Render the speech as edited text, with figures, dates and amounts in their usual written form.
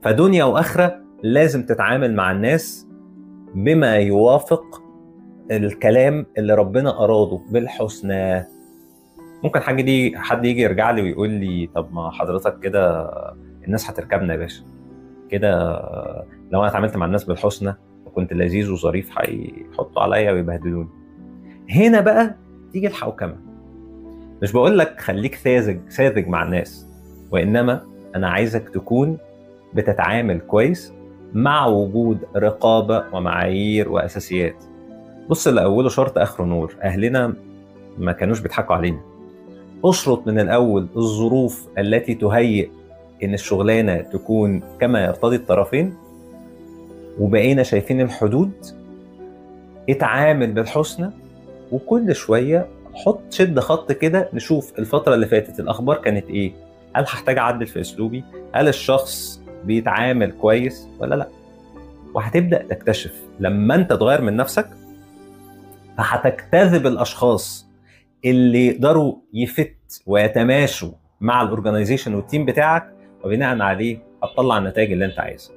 فدنيا واخره لازم تتعامل مع الناس بما يوافق الكلام اللي ربنا اراده بالحسنى. ممكن حاجة دي حد يجي يرجع لي ويقول لي طب ما حضرتك كده الناس هتركبنا يا باشا، كده لو انا اتعاملت مع الناس بالحسنى وكنت لذيذ وظريف هيحطوا عليا ويبهدلوني. هنا بقى تيجي الحوكمة. مش بقول لك خليك ساذج مع الناس، وانما انا عايزك تكون بتتعامل كويس مع وجود رقابه ومعايير واساسيات. بص، اللي اوله شرط اخره نور. اهلنا ما كانوش بيضحكوا علينا. اشرط من الاول الظروف التي تهيئ ان الشغلانة تكون كما يرتضي الطرفين، وبقينا شايفين الحدود. اتعامل بالحسنى، وكل شوية حط شد خط كده، نشوف الفترة اللي فاتت الاخبار كانت ايه، هل هحتاج اعدل في اسلوبي، هل الشخص بيتعامل كويس ولا لا. وهتبدا تكتشف لما انت تغير من نفسك، فهتجتذب الاشخاص اللي يقدروا ي fit ويتماشوا مع ال organization وال team بتاعك، وبناء عليه هتطلع النتائج اللي انت عايزها.